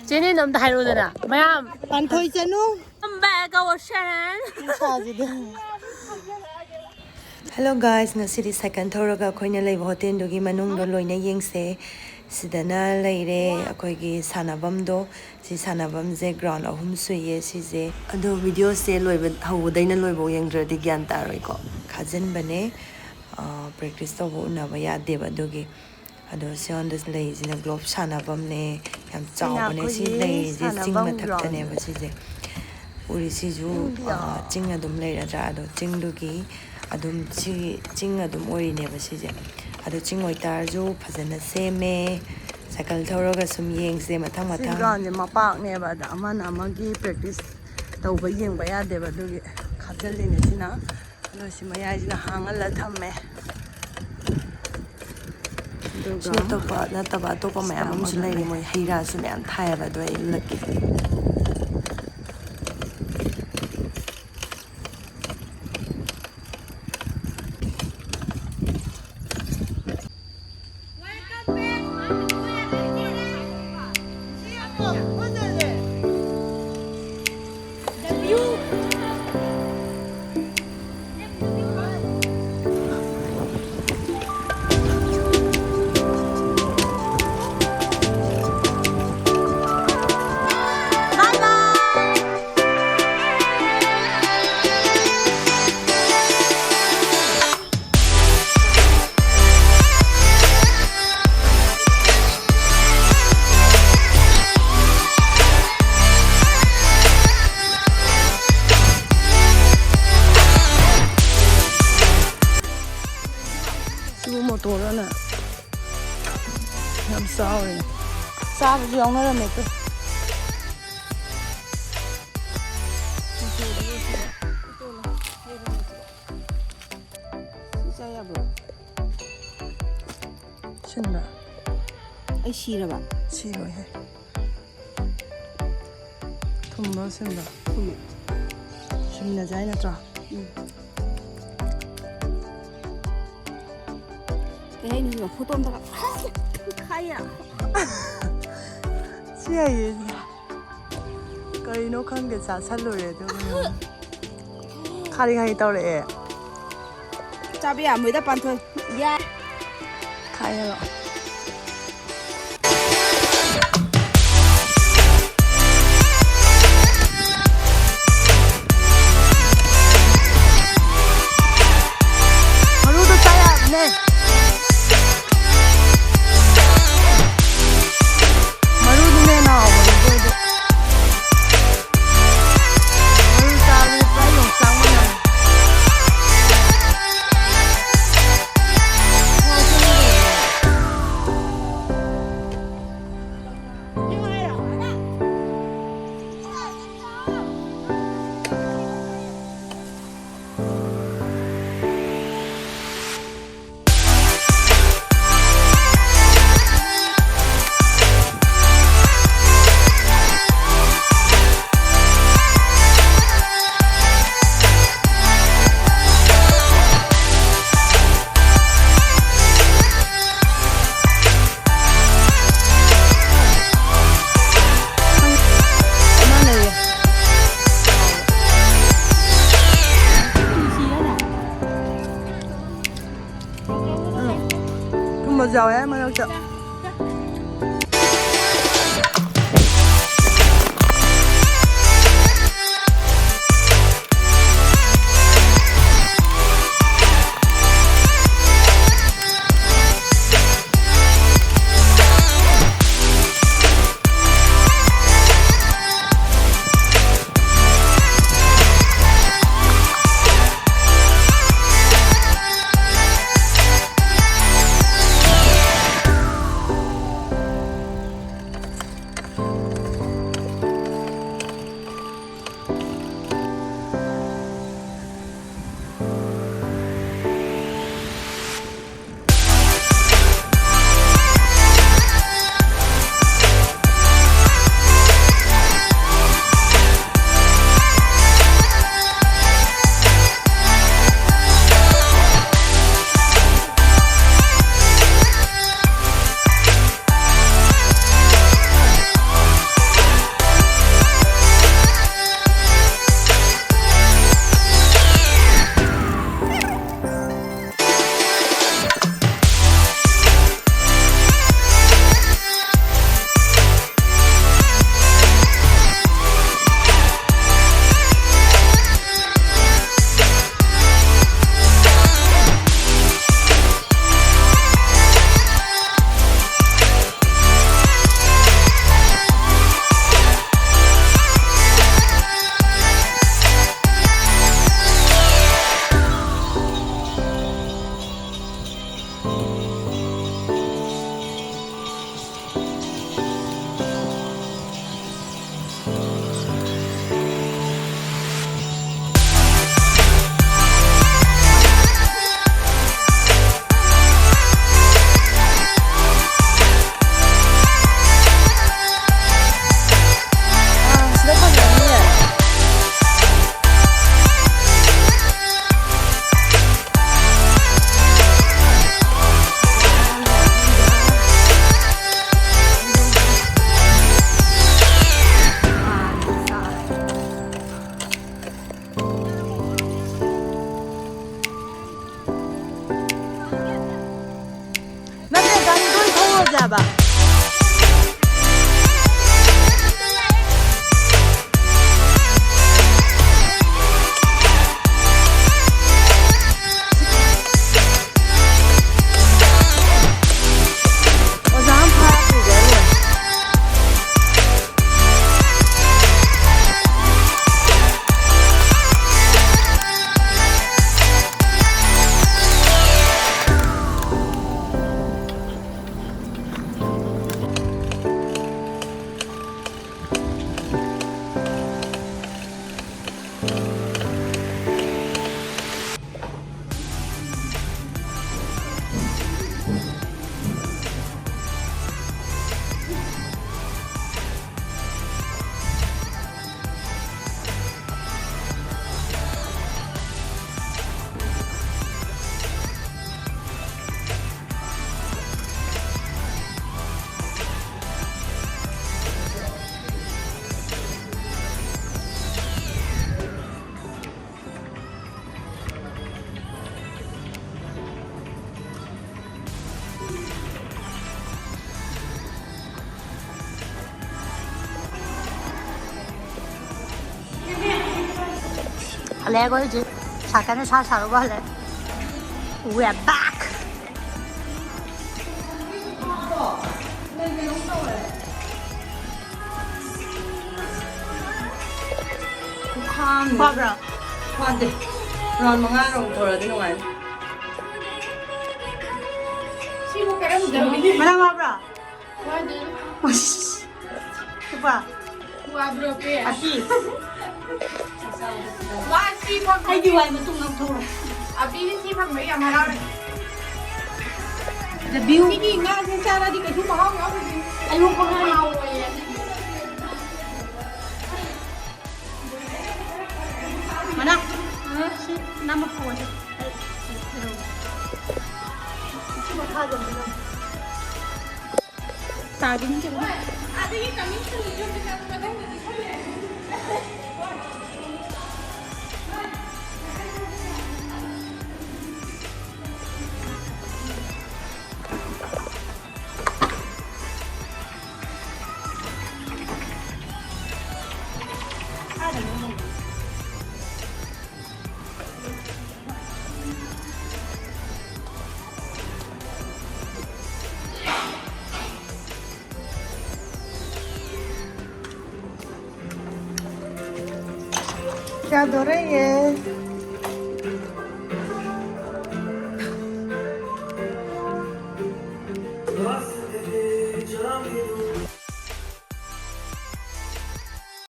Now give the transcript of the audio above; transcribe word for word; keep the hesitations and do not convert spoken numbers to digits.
ꯆꯦꯅꯦ, ꯑꯝꯇ ꯍꯥꯏꯔꯛꯑꯣꯗꯅ ꯃꯌꯥꯝ꯫ ꯄꯥꯟꯊꯣꯏ ꯆꯅꯨ꯫ Come back, our channel. ꯅꯨꯡꯁꯥꯁꯤꯗꯤ꯫ Hello guys, ꯉꯁꯤꯗꯤ ꯁꯥꯏꯀꯜ ꯊꯧꯔꯒ ꯑꯩꯈꯣꯏꯅ ꯂꯩꯕ ꯍꯣꯇꯦꯜꯗꯨꯒꯤ ꯃꯅꯨꯡꯗꯣ ꯂꯣꯏꯅ ꯌꯦꯡꯁꯦ꯫ ꯁꯤꯗꯅ ꯂꯩꯔꯦ ꯑꯩꯈꯣꯏꯒꯤ ꯁꯥꯟꯅꯐꯝꯗꯣ꯫ ꯁꯤ ꯁꯥꯟꯅꯐꯝꯁꯦ ꯒ꯭ꯔꯥꯎꯟ ꯑꯍꯨꯝ ꯁꯨꯏꯌꯦ ꯁꯤꯁꯦ꯫ ꯑꯗꯣ ꯚꯤꯗꯤꯑꯣꯁꯦ ꯂꯣꯏꯕ, ꯍꯧꯕꯗꯩꯅ ꯂꯣꯏꯕꯧ ꯌꯦꯡꯗ꯭ꯔꯗꯤ ꯒ꯭ꯌꯥꯟ ꯇꯥꯔꯣꯏꯀꯣ꯫ ꯈꯥꯖꯤꯟꯕꯅꯦ꯫ ꯑ, ꯄ꯭ꯔꯦꯛꯇꯤꯁ ꯇꯧꯕ ꯎꯅꯕ ꯌꯥꯗꯦꯕ, ꯑꯗꯨꯒꯤ꯫ ꯑꯗꯣ ꯁꯤꯉꯣꯟꯗ ꯂꯩꯔꯤꯁꯤꯅ ꯒ꯭ꯂꯣꯞ ꯁꯥꯟꯅꯐꯝꯅꯦ꯫ ꯌꯥꯝ ꯆꯥꯎꯕꯅꯦ꯫ ꯁꯤ ꯑꯩꯈꯣꯏꯒꯤ ꯂꯩꯔꯤꯁꯦ ꯆꯤꯡ ꯁꯥꯟꯅꯐꯝ ꯃꯊꯛꯇꯅꯦꯕ ꯒ꯭ꯔꯥꯎꯟꯅꯦ꯫ ꯁꯤꯁꯦ꯫ ꯎꯔꯤꯁꯤꯁꯨ, ꯆꯤꯡꯗꯤ ꯑ, ꯌꯥꯝ ꯆꯤꯡ ꯑꯗꯨꯝ ꯂꯩꯔꯗ꯭ꯔꯥ? ꯑꯗꯣ ꯆꯤꯡꯗꯨꯒꯤ ꯑꯗꯨꯝ ꯁꯤ ꯆꯤꯡ ꯑꯗꯨꯝ ꯑꯣꯏꯔꯤꯅꯦꯕ ꯁꯤꯁꯦ꯫ ꯑꯗꯣ ꯆꯤꯡ ꯑꯣꯏꯇꯥꯔꯁꯨ ꯐꯖꯅ ꯁꯦꯝꯃꯦ꯫ ꯁꯥꯏꯀꯜ ꯊꯧꯔꯒ ꯁꯨꯝ ꯌꯦꯡꯁꯦ ꯃꯊꯪ ꯁꯤ ꯃꯊꯪ꯫ ꯒ꯭ꯔꯥꯎꯟꯁꯦ ꯃꯄꯥꯛꯅꯦꯕ, ꯑꯗ ꯑꯃꯅ ꯑꯃꯒꯤ ꯄ꯭ꯔꯦꯛꯇꯤꯁ ꯇꯧꯕ ꯌꯦꯡꯕ ꯌꯥꯗꯦꯕ, ꯑꯗꯨꯒꯤ ꯈꯥꯖꯤꯜꯂꯤꯅꯦ ꯁꯤꯅ꯫ ꯑꯗꯣ ꯁꯤ ꯃꯌꯥꯏꯁꯤꯅ ꯍꯥꯡꯍꯜꯂ ꯊꯝꯃꯦ꯫ ꯑꯗꯨꯒ ꯁꯤ ꯅꯠꯇꯕ, ꯅꯠꯇꯕ ꯑꯇꯣꯞꯄ ꯁꯤꯗ ꯃꯌꯥꯝ ꯑꯃꯁꯨ ꯑꯃꯒ ꯂꯩꯔꯤ꯫ ꯂꯩ꯫ ꯃꯣꯏ ꯍꯩ ꯔꯥꯁꯨ ꯃꯌꯥꯝ ꯊꯥꯏꯌꯦꯕ, ꯑꯗꯣ ꯑꯩ ꯎꯠꯂꯛꯀꯦ꯫ ꯁꯤꯕꯨ ꯃꯣꯇꯣꯔꯅ ꯌꯥꯝ ꯆꯥꯎꯔꯦ꯫ ꯆꯥꯕꯁꯨ ꯌꯥꯎꯅꯔꯝꯃꯦ꯫ ꯁꯤ ꯆꯥ ꯌꯥꯕ꯭ꯔꯣ? ꯁꯤꯟꯕ꯭ꯔꯥ? ꯑꯩ ꯁꯤꯔꯕ? ꯁꯤꯔꯣꯏꯍꯦ꯫ ꯊꯨꯝꯕ꯭ꯔꯣ, ꯁꯤꯟꯕ꯭ꯔꯣ? ꯊꯨꯝꯃꯦ꯫ ꯁꯤꯟꯅꯖꯥꯏ ꯅꯠꯇ꯭ꯔꯣ? ꯎꯝ꯫ ꯀꯩ ꯍꯥꯏꯅꯤ? ꯐꯣꯇꯣ ꯑꯝꯇ ꯀꯥꯞ-, ꯈꯥꯏꯌꯦ꯫ ꯁꯤ ꯍꯥꯏꯌꯦ꯫ ꯀꯔꯤꯅꯣ ꯈꯪꯗꯦ, ꯆꯥꯁꯜꯂꯨꯔꯦ ꯑꯗꯨꯒ꯫ ꯈꯥꯔꯤ ꯈꯥꯔꯤ ꯇꯧꯔꯛꯑꯦ꯫ ꯆꯥꯕ ꯌꯥꯔꯝꯃꯣꯏꯗ, ꯄꯥꯟꯊꯣꯏ꯫ ꯌꯥ꯫ ꯈꯥꯏꯔꯣ꯫ ꯃꯔꯨꯗꯣ ꯆꯥ ꯌꯥꯕꯅꯦ꯫ ꯃꯔꯨꯗꯨꯅ ꯍꯦꯟꯅ ꯍꯥꯎꯕꯅꯦ ꯕꯣꯏꯗꯤ꯫ ꯃꯔꯨ ꯆꯥꯕꯗꯤ ꯄꯨꯔꯥ ꯌꯣꯡꯆꯥꯛ ꯃꯥꯟꯅꯔꯦ꯫ ꯎꯝ꯫ ꯊꯨꯝꯕꯁꯨ ꯌꯥꯎꯋꯦ ꯃꯔꯛꯇ꯫ ꯅꯠꯇꯦ, ꯒꯥꯔꯤꯗꯣ ꯑꯣꯏꯅ ꯊꯧꯔꯁꯦ ꯍꯥꯏꯕ꯫ ꯑꯣꯖꯥ ꯑꯃ ꯐꯥꯔꯛꯇ꯭ꯔꯤꯁꯦ ꯑꯩꯅ꯫ ꯍꯜꯂꯛꯑꯦ ꯑꯩꯈꯣꯏ ꯍꯧꯖꯤꯛ꯫ ꯁꯥꯏꯀꯜꯅ ꯁꯥ ꯁꯥꯔꯨꯕ ꯍꯜꯂꯛꯑꯦ꯫ We are back! ꯈ꯭ꯋꯥꯡ ꯋꯥꯕ꯭ꯔꯥ? ꯋꯥꯗꯦ꯫ ꯔꯥꯎꯟ ꯃꯉꯥꯔꯣꯝ ꯊꯧꯔꯗꯤ ꯅꯨꯡꯉꯥꯏꯅꯤ꯫ ꯁꯤꯕꯨ ꯀꯔꯝ ꯇꯧꯏ? ꯃꯅꯥ ꯋꯥꯕ꯭ꯔꯥ? ꯋꯥꯗꯦ꯫ ꯅꯨꯄꯥ꯫ ꯋꯥꯕ꯭ꯔꯣ, ꯄꯦ? ꯑꯁꯤ꯫ ꯋꯥ ꯁꯤ ꯐꯪ-, ꯑꯩꯗꯤ ꯋꯥꯏ ꯃꯇꯨꯡ ꯂꯧꯊꯣꯛꯎꯔꯦ꯫ ꯑꯕꯤꯗꯤ ꯁꯤ ꯐꯪꯕꯒꯤ ꯌꯥꯝ ꯍꯔꯥꯎꯔꯦ꯫ The view꯫ ꯁꯤꯒꯤ ꯉꯥꯁꯦ ꯆꯥꯔꯗꯤ ꯀꯩꯁꯨ ꯃꯍꯥꯎ ꯌꯥꯎꯔꯣꯏꯗꯣꯏꯅꯤ꯫ ꯑꯌꯣꯛꯄ ꯉꯥꯅꯤ꯫ ꯍꯥꯎꯔꯣꯏꯌꯦ꯫ ꯃꯅꯥ꯫ ꯁꯤ ꯅꯝꯃ ꯐꯣꯟꯁꯦ꯫ ꯁꯤ ꯃꯈꯥꯗ ꯑꯝꯇ ꯅꯝꯃꯨ꯫ ꯇꯥꯒꯤꯅꯤ ꯀꯩꯅꯣ꯫ ꯆꯥꯗꯣꯔꯦ꯫